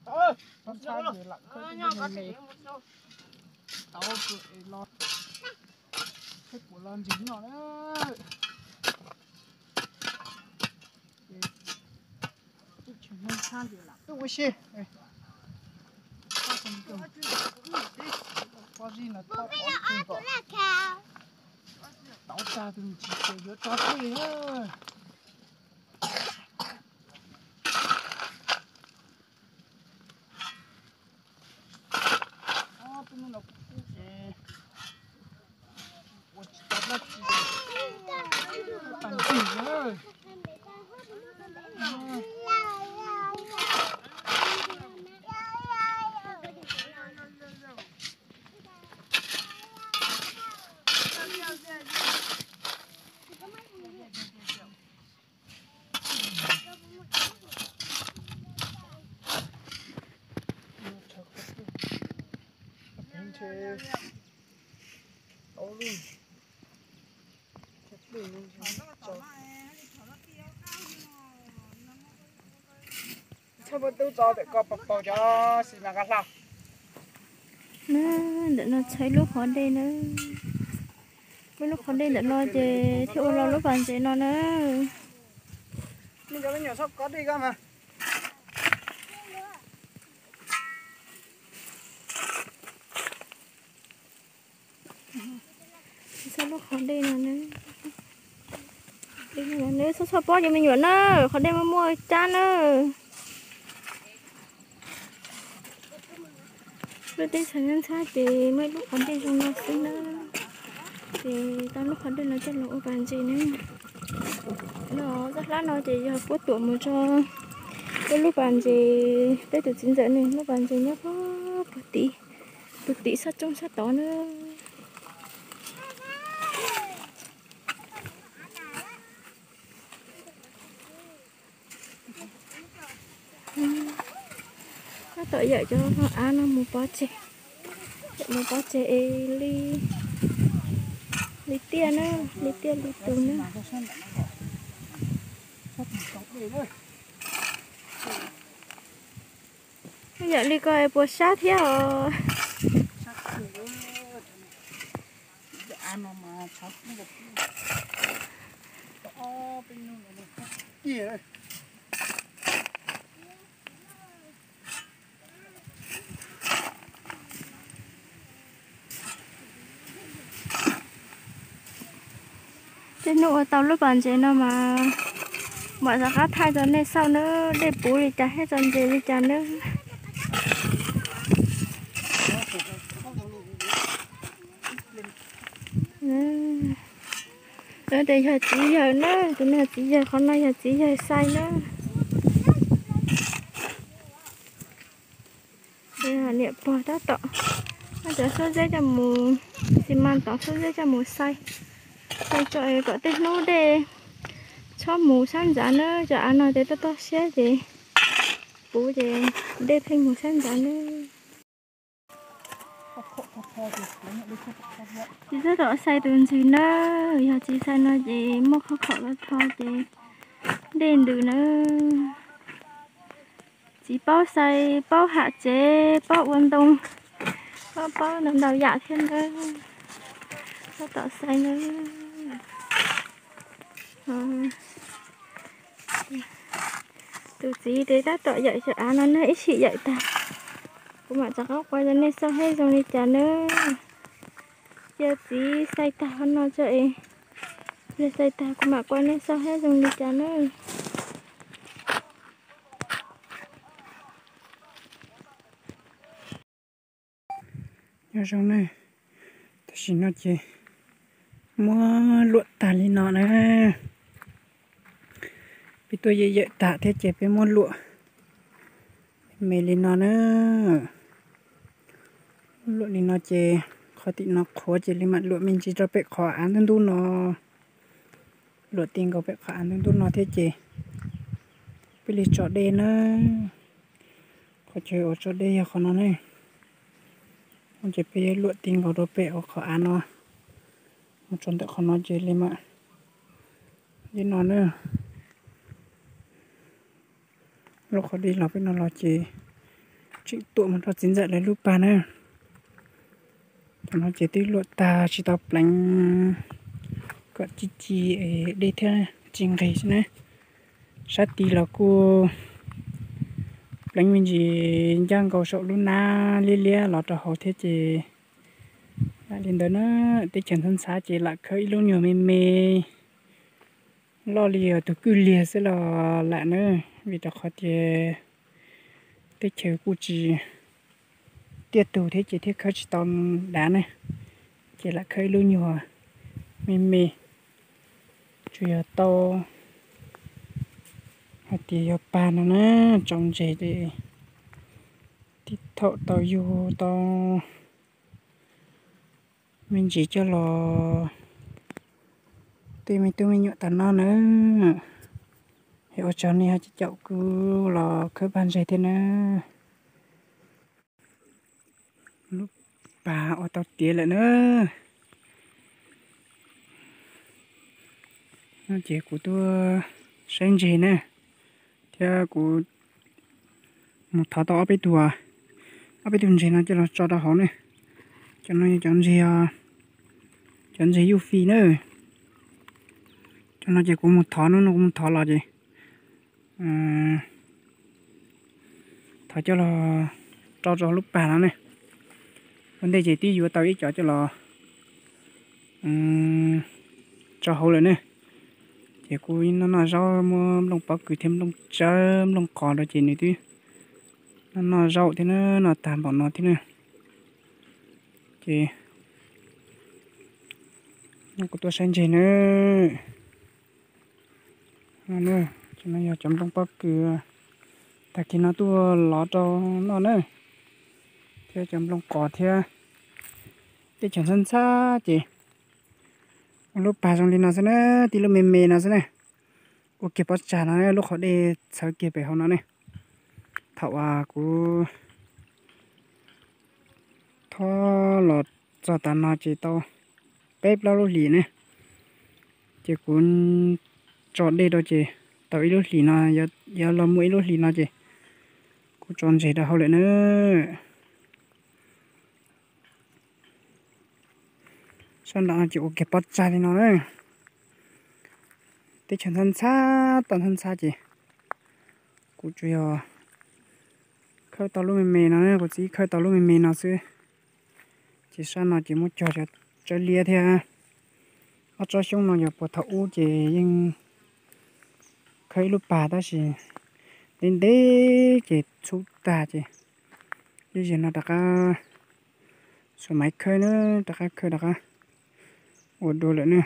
Tau tshaj ces lam khawb me me, tau kawg es los khawb kuv los ntsis noj na. Ces tub tsheb neeg tshaj ces lam tuaj ua si. Pob zeb no tau ob tug nkaus, tau tag tus tsis ces yuav tso tuaj li na. Ob peb hnub no kuv pub ces ua tsis tau dab tsi, tag nrho na. Txhob muab tub tso ntawm ko paus paus cov xis mas nqa hla. Na, ntawm no txhawb lub qhov dej na. Muaj lub qhov dej ntawm no ces thiaj ua los lub pas ntses no na. Nej cov me nyuam txhob kov dej ko mas. Txhawb lub qhov dej no na. Nws txhob txhob pob cov me nyuam na, qhov dej muaj muaj cab na. Lub teb chaws ntxhab ntxhab ces muaj ib lub qhov dej zoo no xwb na. Ces tau lub qhov dej no coj los ua pas ntses na. No txoj hlab no ces yog puab tuam mus rau peb lub pas ntses, peb tus txiv ntxawm ne lub pas ntses nyob puag tim, puag tim sab roob sab tod na. Tab tom yawm cov av no mus pov tseg, mus pov tseg es li, li tiaj na, li tiaj li tus na. Yawm li ko es puas sab thiab os? Tej hnub ua tau lub pas ntses no mas mam rov qab thaij rau nej xauj nawb, dej puv li cas thiab txo ntses li cas nawb. Tes yog txiv yawg na, tus no yog txiv yawg, qhov no yog txiv yawg xais na. Niam pog tab tom cov xub zeb coj mus, xi mas tom xub zeb coj mus xais, xais tso kom tej hnub dej txhob mus sab ntxav na. Cov av no ces toj toj siab ces puv ces dej pheej mus sab ntxav na. Txiv tab tom xais tus ntses na, yog txiv xais no ces muaj khauj khom tho ces dej ntws na. Txiv paub xais, paub ham tsev, paub ua ntoo, paub paub ntau ntau yam thiab na. Tab tom xais na. Tus txiv tes tab tom yawm cov av no na, ib sim yawm tag kuv mam rov qab qua rau nej xauj seb zoo li cas na. Cia txiv xais tag qhov no tso es, yog xais tag kuv mam qua nej xauj seb zoo li cas na. Nyob zoo na, tam sim no ces muab luam tag li no na. Peb tuaj yawm yawm tag thiab ces peb muab luam me li no na. Luam li no ces qhov tim no qhuav ces li mam luam me ntsis rau pem qhov av ntub ntub no. Luam ti nkaus pem qhov av ntub ntub no thiab ces peb li tso dej na. Qhov chaw uas tso dej yog qhov no ne. Ces peb luam ti nkaus rau pem ua qhov av no, mus tso ntawm qhov no ces li mam li no na. Lub qhov dej los peb no los ces Tseem tuaj mus rau txiv ntxawm lawv lub pas na. Tam no ces twb luam tag tsis tau pleev kom ci ci dej thiab ci nqis xwb na. Sab tid los kuj pleev me ntsis ncaj nkaus saum lub nab liab liab los rau hauv thiab ces lam li ntawd na. Teb chaws ntxhab ntxhab ces lam khawb ib lub nyuag me me loj li tus kwj liag xwb los lam na, vim rau qhov tias teb chaws kuj tsis tiaj tus thiab ces thiaj khawb tsis tau dav ne, ces lam khawb ib lub nyuag me me, tsuas yog tau hais tias yog pag no na, tso ntses tib thaum tau yug tau me ntsis coj los tej me tub me nyuam tas no na. Es ua tsaug nej ho caum kuv los khawb pag ntses thiab na. Lub pas ua tau tiav lawm na. No ces kuv tuaj saib ntses na, thiab kuv mus thov tau ob peb tug, ob peb tug ntses no coj los tso rau hauv ne. Cov no yog cov ntses, cov ntses yuj fi na. Cov no ces kuv mus thov, hnub no kuv mus thov los ces thov coj los rau rau lub pas no ne. Ua ntej ces twb yuav tau ib co coj los tso hauv lawm ne. Ces kuv noj noj zaub, muab nplooj pob kws thiab nplooj tsawb nplooj qos rau ces nws twb noj noj zaub thiab na, noj tag npaum no thiab na. Ces kuv tuaj saib ntses na. Ces no yog cov nplooj pob kws tag kis no tuaj lov rau noj na, thiab cov nplooj qos thiab. Teb chaws ntxhab ntxhab ces ua lub pas zoo li no xwb na, tib lub me me no xwb na. Ua kiag pob tsag no, lub qhov dej txhawv kiag pem hauv no ne. Thaum uas kuv thob los txog tas no ces tau peb plaub lub hlis ne. Ces kuv tso dej rau ces tau ib lub hlis no, yuav los muaj ib lub hlis no ces kuv tso ntses rau hauv lawm na. Sab nram no ces ua kiag pob tsag li no na. Teb chaws ntxhab ntxhab, toj ntxhab ntxhab ces kuv tsuas yog khawb tau lub me me no, kuv txiv khawb tau lub me me no xwb. Ces sab no ces muab cog cov tsawb liab thiab. Ob tsob xyoob no yog puag thaum ub ces yeej khawb ib lub pas tab sis ntev ntev ces txhub tag ces lub ziag no rov qab xuas maiv khawb na, rov qab khawb rov qab ua dua lawm na.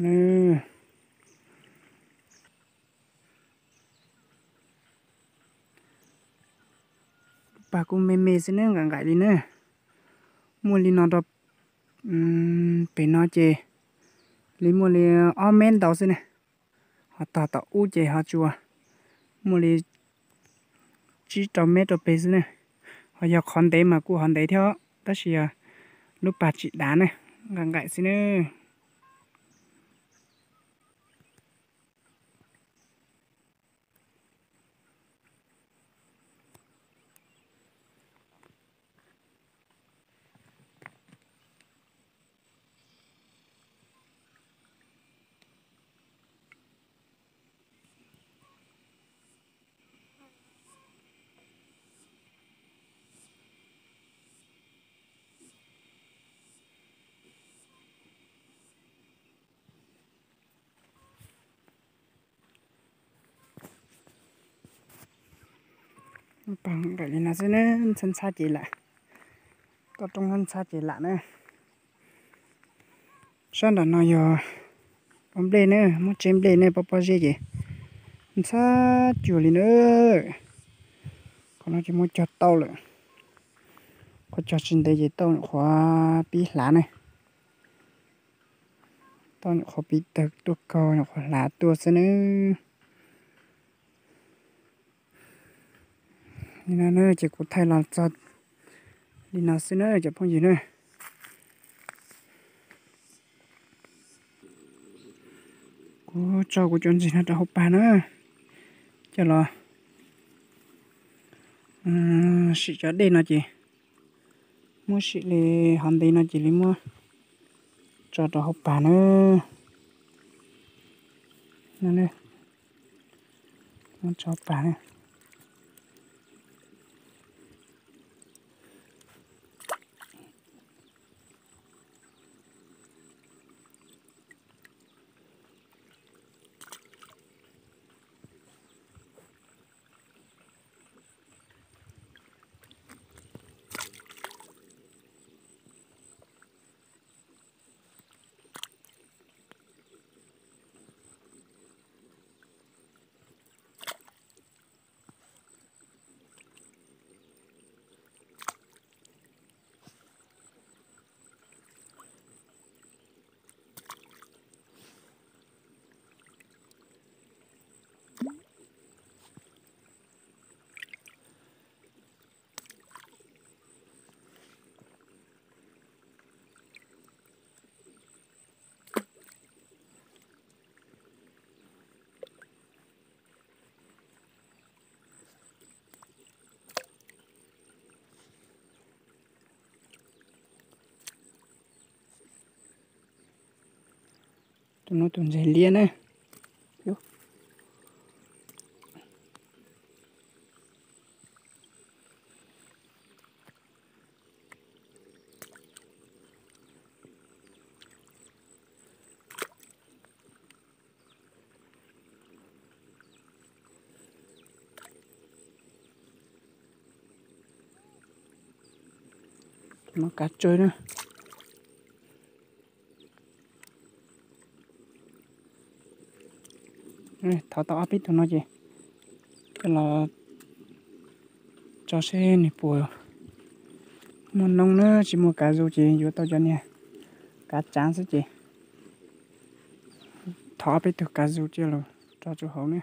Lub pas kuj me me xwb na, nqaim nqaim li na. Muaj li no rau pem no ces li muaj li ob mev ntau xwb na. Ho tog tom ub ces ho tsuas muaj li tsib rau mev rau pem xwb na. Ho yog qhov ntev mas kuj ho ntev thiab tab sis lub pas tsis dav na, nqaim nqaim xwb na. Pas nqaim li no xwb na, ntxhab ntxhab ces lam, toj roob ntxhab ntxhab ces lam na. Sab nram no yog ua nplej na, muab tseb nplej na, pob pob zeb ces ntxhab cuag li na. Qhov no ces muab cog tau lawm, qhov cog tsis ntev ces tau nyuam qhuav pib hlav ne. Tau nyuam qhuav pib tawg tuaj kaug, nyuam qhuav hlav tuaj xwb na. Li no na ces kuv thaij los txog li no xwb na cov phooj ywg na. Kuv tso kuv cov ntses no rau hauv pas na, coj los Sim cov dej no ces muab sim li hov ntev no ces li muab tso rau hauv pas na. Muab tso hauv pas na. Tus no tus ntseg liab na. Tus no kav tsawg na. Thov tau ob peb tug no ces coj los tso seb nws puas muaj noob na. Tsis muaj kav zus ces yuav tau cov niag kav tsav xwb ces thov ob peb tug kav zus coj los tso rau hauv na.